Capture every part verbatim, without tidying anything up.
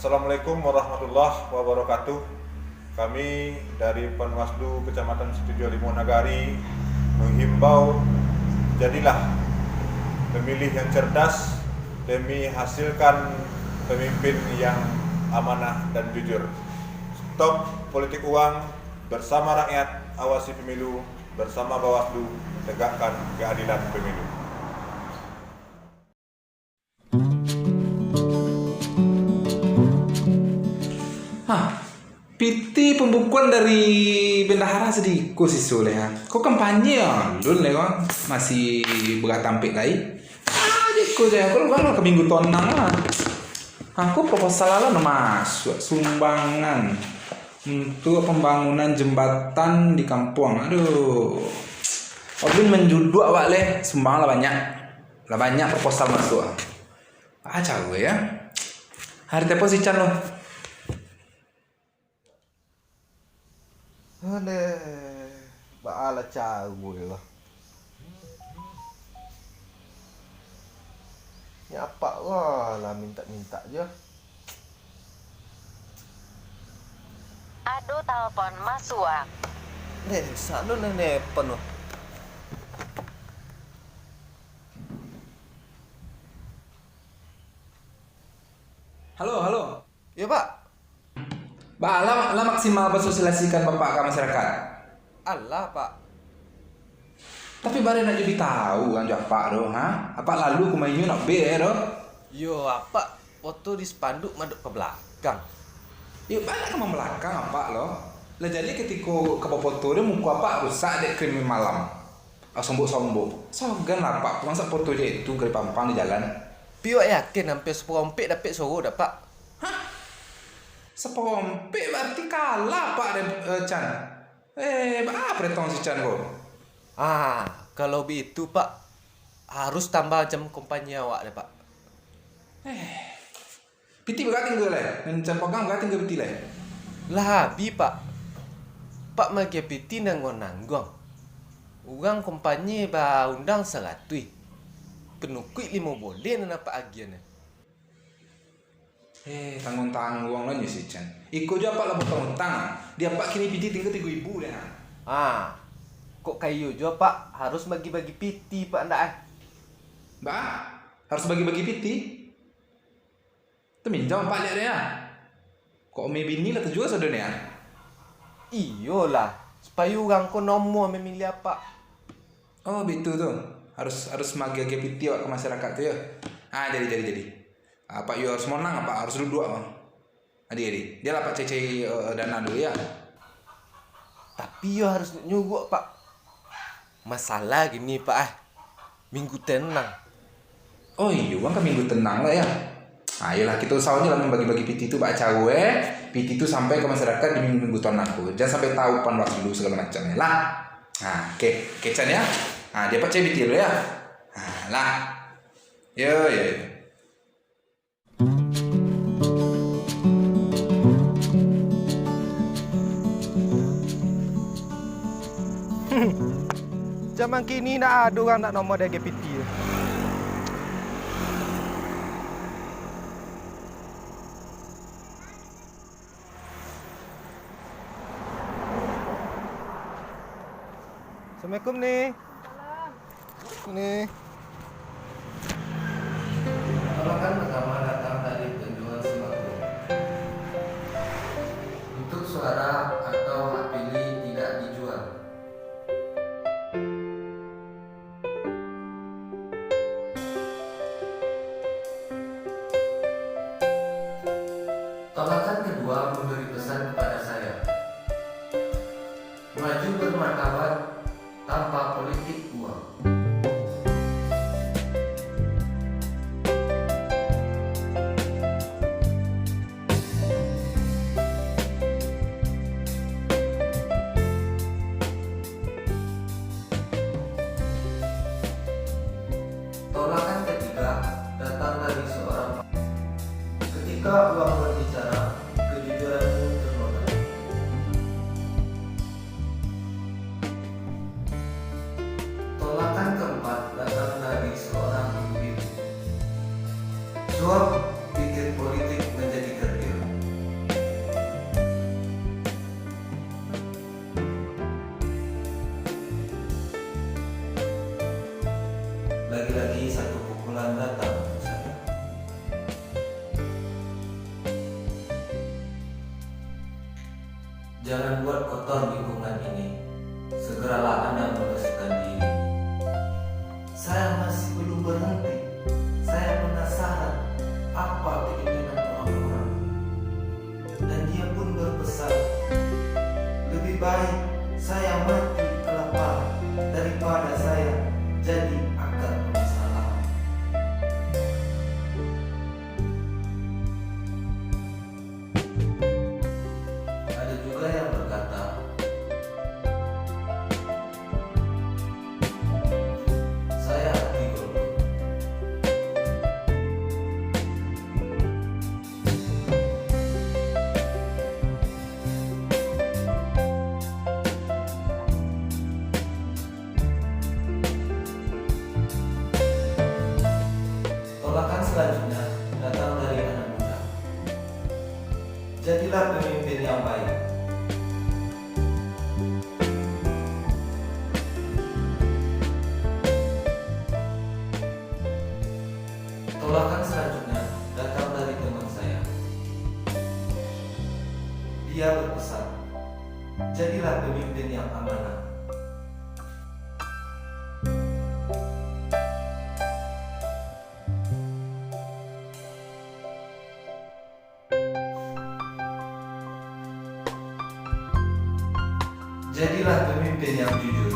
Assalamualaikum warahmatullahi wabarakatuh. Kami dari Panwaslu Kecamatan Situjuah Limo Nagari menghimbau, jadilah pemilih yang cerdas demi hasilkan pemimpin yang amanah dan jujur. Stop politik uang, bersama rakyat awasi pemilu, bersama Bawaslu tegakkan keadilan pemilu. Hah, pitih pambukuan dari bendahara sadiko siso lai, ha. Ko kampanye alun lai, ko masih bagatampek lai. Ah, jiko je, ko lah ka minggu tonang lah. Ha, ko proposal lah nan masuak, sumbangan untuak pambangunan jambatan di kampuang. Aduh. Alun manjuduak awak lai, sumbangan lah banyak. Lah banyak proposal masuak. Ah, caro, yo. Hari telepon si Chan lo. Aleh, baa lah caro, yo. Nyo apak lah, lah mintak-mintak je. Ado telepon masuak. Deh, salah lah nelepon tu. Halo, halo. Yo, Pak. Baa, lah, lah maksimal basosialisasikan Bapak ka masyarakat? Alah, Pak. Tapi baa nan nak jadi tahu urang jo apak tu, ha? Apak lalu ka ma inyo nak be tu? Yo, apak foto di spanduk madok ka balakang. Yo, baa nak ka mambalakang apak lo. Lah jadi katiko ka bafoto tu muko apak rusak dek krim malam. Ah, sombok-sombok. Sagan lah, Pak. Masa foto je itu ka dipampang di jalan? Piwak yakin hampir saparompek dapek suaro dak, Pak? Hah? Saparompek bararti kalah, Pak, dek, eh, Chan. Eh, baa paretong si Chan ko? Ah, kalau baitu, Pak, harus tambah jam kampanye awak deh, Pak. Eh, Pitih bara tingga lai? Nan Chan pagang bara tingga pitih lai? Lah abih, Pak. Pak maagiah pitih nangguang-nangguang. Urang kampanye baundang saratuih. Panukuik limo boleh nan apak agiah nyo. Eh, tangguang-tangguang lah nyo si Chan. Iko jo apak lah bautang-utang. Di apak kini pitih tingga tigo ribu deh, ha. Ah, kok kayo jo apak harus bagi-bagi pitih, Pak, ndak, eh? Baa? Harus bagi-bagi pitih? Taminjam apak liak deh, ah. Kok ame bini lah tajua sado ni, ah? Iyolah, supayo urang ko namuah mamilih apak. Oh, bitu tu. Harus, harus maagiah-agiah pitih awak ka masyarakat tu, yo. Ah, jadi, jadi, jadi. Apak yo harus monang, apak harus duduak, ah. Jadi, jadi. Bialah apak cari-cari, eh, dana dulu, yo. Tapi yo harus nyuruak, Pak. Masalah gini, Pak, ah. Minggu tenang. Oh iyo, kan minggu tenang lah, yo. Ah, iyolah, kito usahoan lah mambagi-bagi pitih tu bak caro, eh. Pitih tu sampai ka masyarakat di minggu-minggu tenang tu. Jan sampai tahu Panwaslu sagalo macam, yo lah. Ah, oke, oke, Chan, yo. Ah, di apak cari pitih dulu, yo. Ah, lah. Yo, yo, yo. Jaman kini ndak ado urang ndak namuah di agiah pitih. Assalamualaikum, Ni. Ni. Tolakan pertama datang dari penjual sembako. Untuk suara atau hak pilih tidak dijual. Tolakan kedua memberi pesan kepada saya. Maju bermartabat tanpa politik uang. Tolakan ketiga datang dari seorang. Ketika uang berbicara, kejujuranmu ternoda. Tolakan keempat datang dari seorang ibu-ibu. Suap bikin politik menjadi kerdil. Jangan buat kotor lingkungan ini. Segeralah Anda membersihkan diri. Saya masih belum berhenti. Saya penasaran apa keinginan orang-orang. Dan dia pun berpesan, "Lebih baik saya mati kelaparan daripada saya jadi akar permasalahan." Ada juga yang berkata, "Saya anti golput." Tolakan selanjutnya datang dari anak muda. Jadilah pemimpin yang baik. Tolakan selanjutnya datang dari teman saya. Dia berpesan, "Jadilah pemimpin yang amanah." Jadilah pemimpin yang jujur.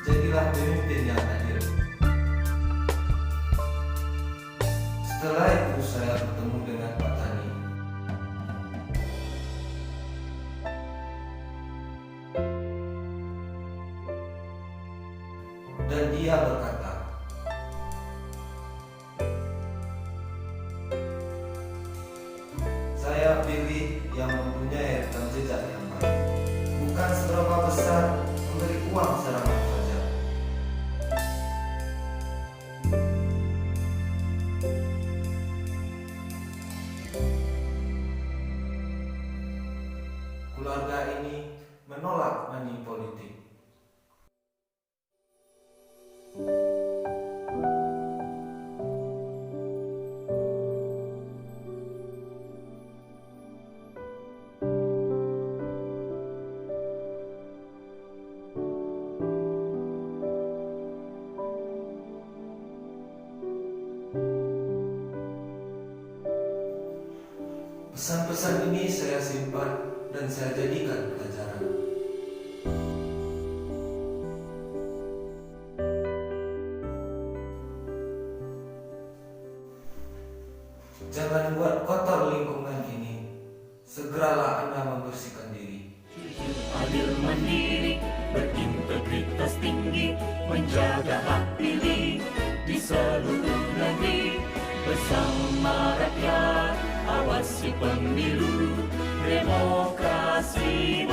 Jadilah pemimpin yang adil. Setelah itu, saya bertemu dengan Pak Tani. Dan dia berkata, "Saya pilih yang mempunyai rekam jejak yang baik, bukan seberapa besar memberi uang serangan fajar." Keluarga ini menolak money politik. Pesan-pesan ini saya simpan dan saya jadikan pelajaran. Jangan buat kotor lingkungan ini. Segeralah Anda membersihkan diri. Jujur, adil, mandiri, berintegritas tinggi, menjaga hak pilih di seluruh negeri. Bersama rakyat, awasi pemilu, demokrasi